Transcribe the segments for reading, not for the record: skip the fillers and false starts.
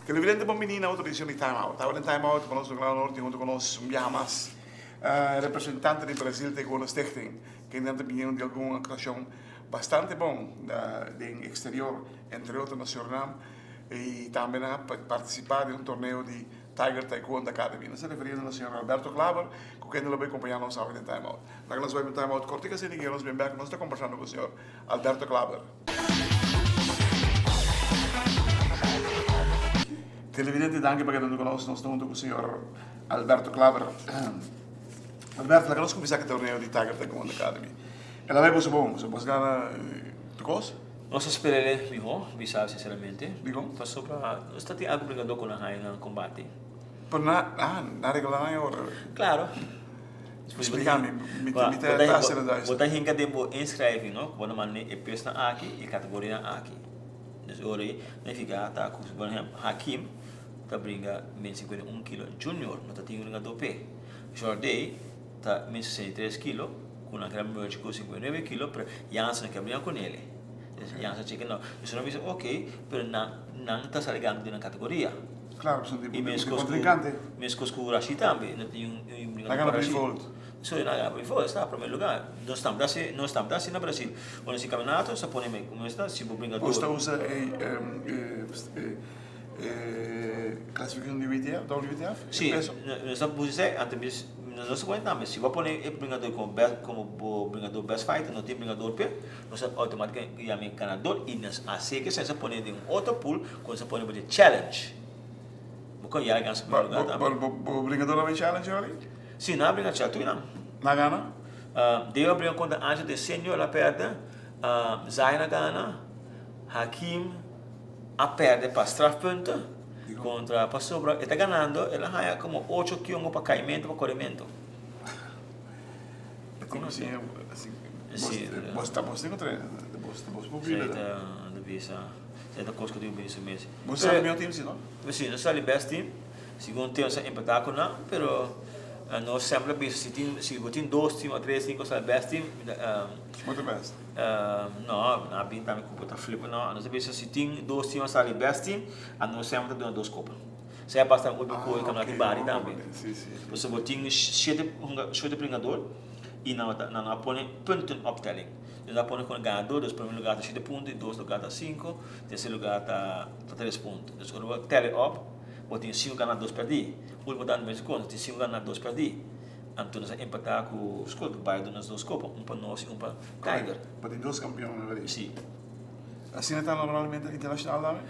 Televidente bon bini na otro edicion di Time Out. Awe den Time Out pa nos Lugá Norte hunto cu nos un biaha mas representante di Brasil Taekwondo Stichting kende ta biniendo di algun actuacion bastante bon den exterior entre otro na Surinam y tambe nan a participa den un torneo di Tiger Taekwondo Academy. Nos ta referiendo na señor Alberto Klaber cu kende lo bay acompaña nos awe den Time Out. Laga nos bay pa un Time Out cortico asina y nos bin bek nos ta combersando cu señor Alberto Klaber. Televidente danki pa keda hunto cu nos. Nos ta hunto cu señor Alberto Klaber. Alberto, laga nos cuminsa cu e torneo di Tiger Taekwondo Academy. El a bay boso bon, boso gana tur cos? Nos a spera el miho, bisa sinceramente. Dikon? Pasobra nos ta tin algu bringadó ku nan haña nan kombate. Pero na, ah, nan regla nan e ora. Klaro. Splika mi, mi ta mi ta ta haciendo duizend. Bo ta hinka den bo inschrijving, no, ku bo ta manda e pesnan aki i e kategorianan aki. Dus e ora ei nifiká ta ku, por ehèmpel, Hakim ta bringa min 51 kilo junior, no ta tin bringadó p'e. Jordey ta min 63 kilo, ku nan keda merge ku 59 kilo, pero Jansen no ke bringa ku nele. Jansen a cheke no. Dus nan bisa ok, pero nan nan ta sali gana den nan kategoria. Klaro, pasobra di di kontrinkante. Meskos ku Rashid tambe, no tin un bringadó pa Rashid. Nan gana por default. So nan gana por default, esta prome lugar. Nos tambe ta hasi, nos tambe ta hasi na Brasil. Ora si kampionato sa pone me, komo esta, si bo bringadó. Bo ta usa e e klasifikashon di WTF, WTF? Si, nos ta usa esei, anto mis nos ta pone tambe, si bo a pone e bringadó komo best, komo bo bringadó best fighter, no tin bringador p'e, nos ta automaticamente yama e ganador i nos a haci ke nos a pone den un otro pool ku nos a pone bo den challenge. Bo kon yara gana su primer lugar tambe. Bo bo bringador a bay challenge yori? Si, nan a bringa challenge, tur nan. Nan a gana? Deo a bringa kontra Angel de Senior, el a perde, Zion a gana, Hakim a perde pa strafpunten kontra pasobra e ta ganando el a haya komo ocho kiongo pa kaimento pa korimento. Bos ta bos tin ku traina bos bos por bira ta bisa esei ta kos ku tin ku bini su mes. Bos sali mihó team si no? Si nos sali best team segun tem nos a empatá ku nan pero nos semper a bisa si tin si bo tin dos team o tres team ku sali best team Bo ta best? No, nan a bin tambe ku bo ta flip no. Nos a bisa si tin dos team a sali best team, anos semper ta duna dos kopa. Esei a basta un otro koe kaminda tin bari tambe. Pasobra bo tin shete hunga shete bringador i nan ta nan a pone punten optelling. Dus nan a pone kon ganador, dus prome lugar ta shete punto, di dos lugar ta sinku, terser lugar ta ta tres punto. Dus ora bo tèl e op, bo tin sinku gana dos pèrdí. Ultimo ta anda mes kos, tin sinku gana dos pèrdí. Anto nos a empatá ku Skol, bai duna nos dos kopa, un pa nos i un pa Tiger. Bo tin dos kampion na Brazil. Sí. Asina ta normalmente internashonal tambe?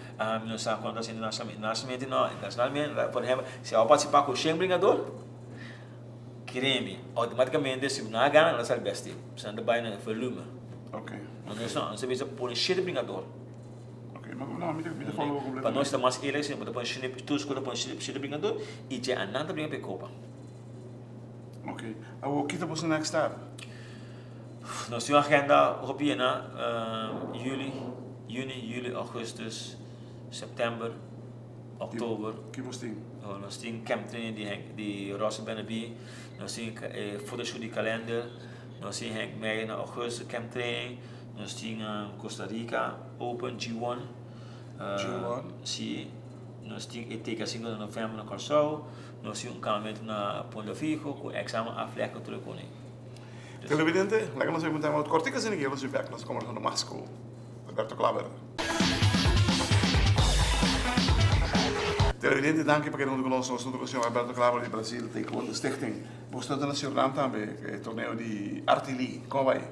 Mi no sa kuantu asina internashonalmente. Internashonalmente no. Internashonalmente, por ehempel, si abo partisipá ku shen bringador, kere mi, outomátikamente si bo no a gana, nan ta sali best team. Pasobra nan ta bai na e volume. Ok. Nos no, nos ta bisa pone shete bringador. Ok, no, mi ta mi ta follow bo kompletamente. Pa nos ta mas eerlijk, si bo ta pone shete, tur skol ta pone shete bringador i dje anan ta bringa pa e kopa. Ok. Awor ki ta boso next step? Nos tin un agenda hopi yena, juli, juni, juli, augustus, september, oktober. Ki bos tin? Nos tin camp training di Henk, di Russell Beneby, nos tin e photoshoot di kalender, nos tin Henk Meijer na augustus camp training, nos tin Costa Rica Open G1. G1? Si, nos tin e TK 5 na november na Kòrsou. Nos tin un campamento na Punto Fijo cu examen afleg cu tur cune. Televidente, laga nos bay un time out cortico asina que nos bay back nos ta conversando mas cu Alberto Klaber. Televidente, danki pa keda hunto cu nos. Nos hunto cu señor Alberto Klaber di Brasil Taekwondo Stichting. Bo sta na Surinam tambe, e torneo di Artili. Como bay?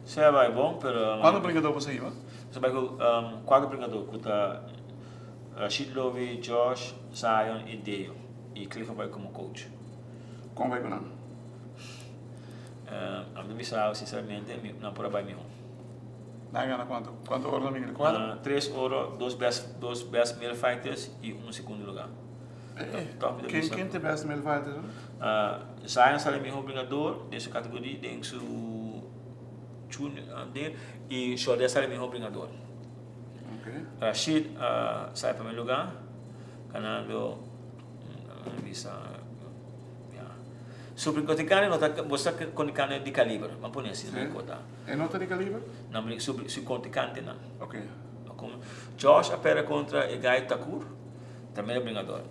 Si a bay bon, pero. Cuanto bringador bo sa hiba? Nos a bay cu cuatro bringador cu ta Rashid Lovi, Josh, Zion y Deo. Y Clifford bai como coach. Kon bai ku nan? Ami ta bisa sinceramente mi nan por a bai miho. Nan a gana kuantu? Kuantu oro nan a bini? Kuater? Tres oro, dos best dos best male fighters y un segundo lugar. Ken ken ta e best male fighters? Zion sali miho bringador den su categoria den su junior y Shordy a sali miho bringador. Rashid a sai prome lugar ganando bisa ya Super contrincante no ta bo sa contrincante di caliber ban pone asina no importa. E no ta di caliber? No su contrincantenan. Ok. Josh a perde contra e guy Takur tambe bringador.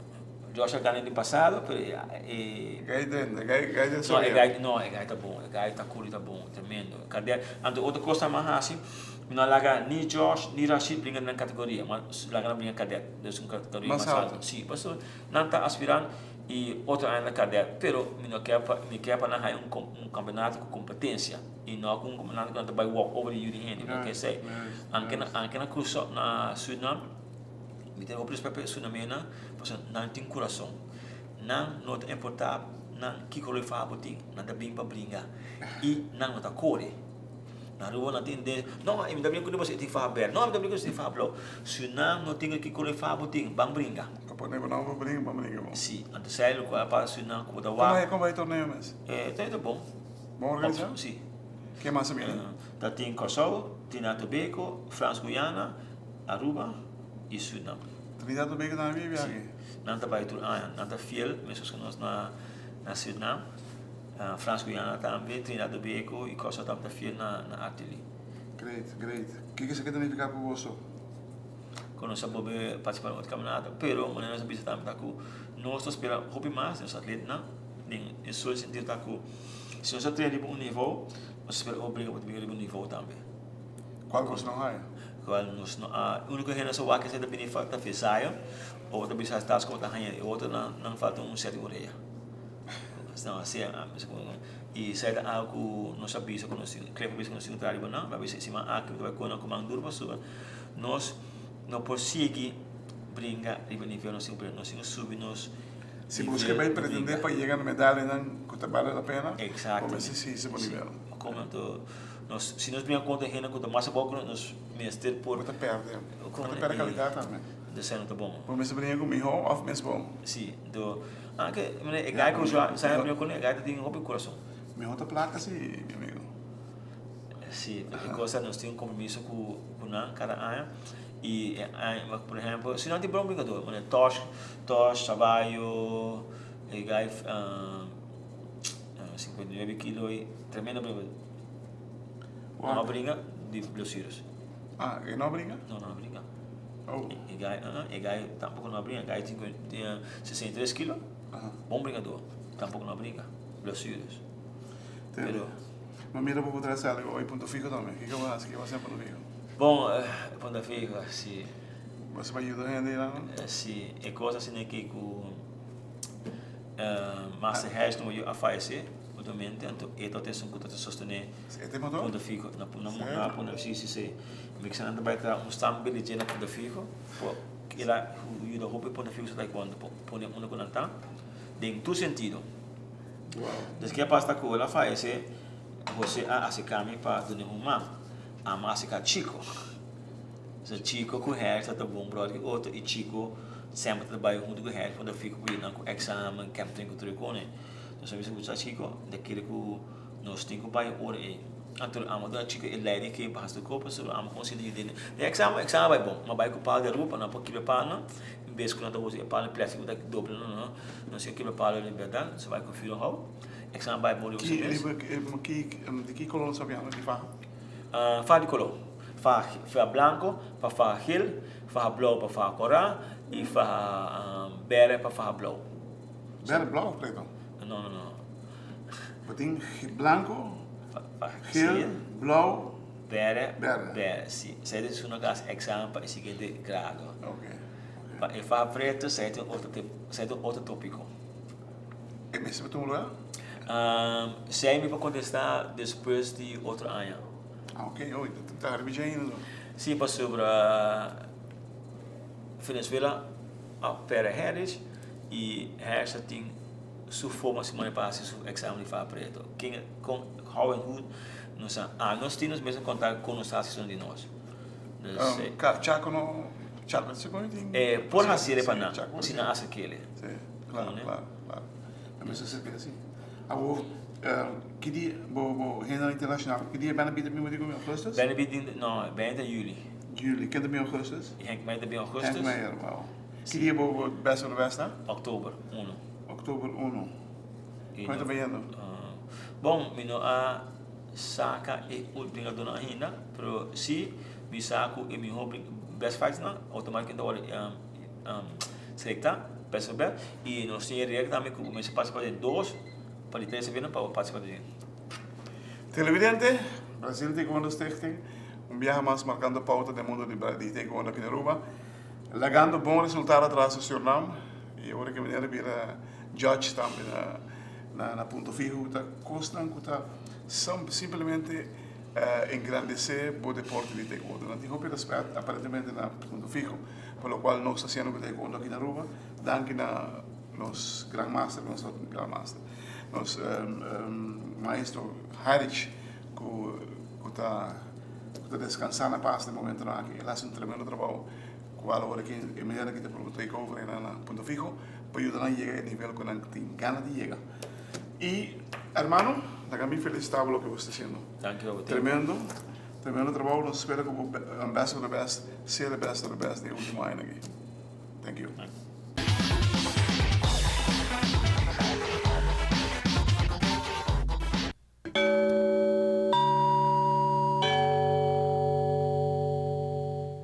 Josh a gana den pasado pero e. Guy den, e guy guy den No e guy no e guy ta bon e guy Takur ta bon tremendo. Cadet anto otro cos ta mas haci mi no a laga ni Josh ni Rashid bringa den nan categoria mi a laga nan bringa cadet dus un categoria mas alto si pasobra nan ta aspirant y otro aña na cadet pero mi no kier pa mi kier pa nan haya un campeonato cu competencia y no cu un campeonato cu nan ta bay walk over di yu di hende mi no kier esey anke anke na Curaçao na Surinam Mi tin hopi respet pa e sunamenan pasobra nan tin kurason. Nan no ta importá nan kiko lo e faha bo tin, nan ta bin pa bringa i nan no ta kore. Na Aruba nan tin den, no mi ta bringa ku pasobra e tin faha bèrdè, no mi ta bringa pasobra e tin faha blou. Si nan no tin kiko lo e faha bo tin, ban bringa. Ta pone bo nan pa bringa, ban bringa bo. Si, anto esei lo kual a pasa Surinam ku bo ta wak. Kon bai e torneo mes? E torneo ta bon. Bon organisá? Si. Ken mas a bini? Ta tin Kòrsou, Trinidad Tobago, Frans Guyana. Aruba y Surinam. Trinidad Tobago tambe bibi aki? Si, nan ta bai tur aña. Nan ta fiel meskos ku nos na Surinam. Frans Guyana tambe, Trinidad Tobago y Kòrsou tambe ta fiel na Artili. Great, great. Kiko esaki ta nifiká pa boso? Ku nos a bolbe partisipá den otro kampionato, pero manera nos a bisa tambe ta ku nos ta spera hopi mas di nos atletnan den e sol sentido ta ku si nos a train riba un nivo, nos ta spera obriga pa ta riba un nivo tambe. Cual nos no haya? Cual nos no a. Unico hende nos a wak esei ta bini falta fe Zion, otro ta bisa tas como ta haña e otro nan nan falta un set di orea. No, así a bisa cu y esei ta algo cu nos a bisa cu nos tin Cliff a bisa cu nos tin cu traha riba nan, a bisa e siman aki mi ta bai cu nan cu man duro pasobra nos no por sigui bringa riba nivel nos tin cu bringa, nos tin cu subi nos Si bo busca bai pretende pa yega na medalianan cu ta bale la pena, bo mester sigui bo nivel. Como anto Nos, si nos bringa kontra hende ku ta mas abou ku nos, nos mester por. Bo ta pèrdè. Bo ta pèrdè kalidat tambe. Esei no ta bon. Bo mester bringa ku mihó òf mes bon. Si, anto, anke, mira, e gai ku sa a bringa kuné, e gai ta tin hopi kurason. Mihó ta plaka si, mi amigo. Si, e kos ta nos tin un kompromiso ku ku nan kada aña i e aña, por ehèmpel, si nan tin bon bringadó, manera Tosh, Tosh, Sabayo, e gai 59 kilo ei, tremendo bringadó. Wak. No bringa di blesures. Ah, e no bringa? No, no bringa. Oh. E gai, uh -uh, e gai tampoco no bringa. E gai tin 63 kilo. Uh -huh. Bon bringador. Tampoco no bringa. Blesures. Pero, Ma mira bo por sali hoy Punto Fijo tambe. Kiko bo hasi? Kiko bo hasi na Punto Fijo? Bon, Punto Fijo, si. Bo hasi pa yuda hende nan? Si, e cos asina aki cu Master Harris no a fallece ultimamente, anto e tabata esun cu tabata sostene E ta motor? Punto Fijo na na Punto si si si. Mi kisa nan ta bai traha un stand bele dje na Punto Fijo por el a yuda hopi Punto Fijo su taekwondo por pone unda cu nan ta den tur sentido. Wow. Des ke a pasa ta cu el a fallece Jose a acerca mi pa duna un man. Amo a acerca Chico. So Chico cu Harry tabata bon brother cu otro y Chico semper ta bay hunto cu Harry cuando fico cu nan cu examen, camp training cu tur e cone. Nos a bisa cu sa Chico, ta kere cu nos tin cu bay ora ey. Anto amo duna Chico e leiding ke pa haci tur cos pasobra amo con sinti den den examen, examen a bay bon. Ma bay cu palo di Aruba nan por kibra palo en bes cu nan ta usa e palo di plastic cu ta dobla no no. Nos tin kibra palo di berdad, nos a bay cu vuur hou. Examen bay bon riba su mes. Ki, di ki color nos ta hablando di faha? Faha di color. Faha faha blanco pa faha geel, faha blou pa faha corá y faha berde pa faha blou. Berde blou of preto? No, no, no. Bo tin blanco, geel, blou, berde. Berde. Berde, si. Esei ta esun ku hasi examen pa e siguiente grado. Ok. Pa e faha preto esei ta otro esei ta otro topico. E mester pa tuma lugar? Esei mi por contesta despues di otro aña. Ah, ok, oh, ta tarde dje ainda so. Si, pasobra Venezuela a perde Harris y Harris a tin su forma si mane pa haci su examen di faha preto. Ken, con, how en hoe, no sa. Ah, nos tin nos mes conta con nos ta haci esun di nos. Dus, Um, ka, Chaco no, Chaco si con tin. Eh, por haci e pa nan, Chaco si nan haci kele. Si, claro, Con, claro, claro. A mester ser así. Awor, ki dia bo bo hende internacional, ki dia Benny ta bin ku mi? Augustus? Benny bin, no, Benny ta juli. Juli. Ken ta bin augustus? Henk Meijer ta bin augustus. Henk Meijer, wow. Ki dia bo Best of the Best ta? Oktober uno. Oktober uno. Kon e ta bayendo? Bon, mi no a saka e bringadónan ainda, pero si mi sa ku e mihó best fightersnan outomátikamente ta wòrdu selektá, best of the best, i nos tin e regla tambe ku bo mester partisipá den dos pa di tres evento pa bo partisipá den. Televidente, Brasil Taekwondo Stichting un biaha mas markando pouta den mundo di taekwondo aki na Aruba, lagando bon resultado atras na Surinam i ora ki manera bira judge tambe na na Punto Fijo ku ta kosnan ku ta simplemente engrandesé bo deporte di taekwondo. Nan tin hopi rèspèt aparentemente na Punto Fijo pa lokual nos ta hasiendo ku taekwondo aki na Aruba. Danki na nos gran master, nos gran master, nos maestro Heinrich ku ku ta ku ta descansá na pas den momentonan aki. El hasi un tremendo trabou kual ora ki e manera ki ta purba take over einan na Punto Fijo pa yuda nan yega e nivel ku nan tin gana di yega. I hermano, laga mi felisitá bo loke bo sta hasiendo. Danki pa bo tempu. Tremendo, tremendo trabou. Nos spera ku bo best of the best, sea the best of the best den e ultimo añanan aki. Thank you. Danki.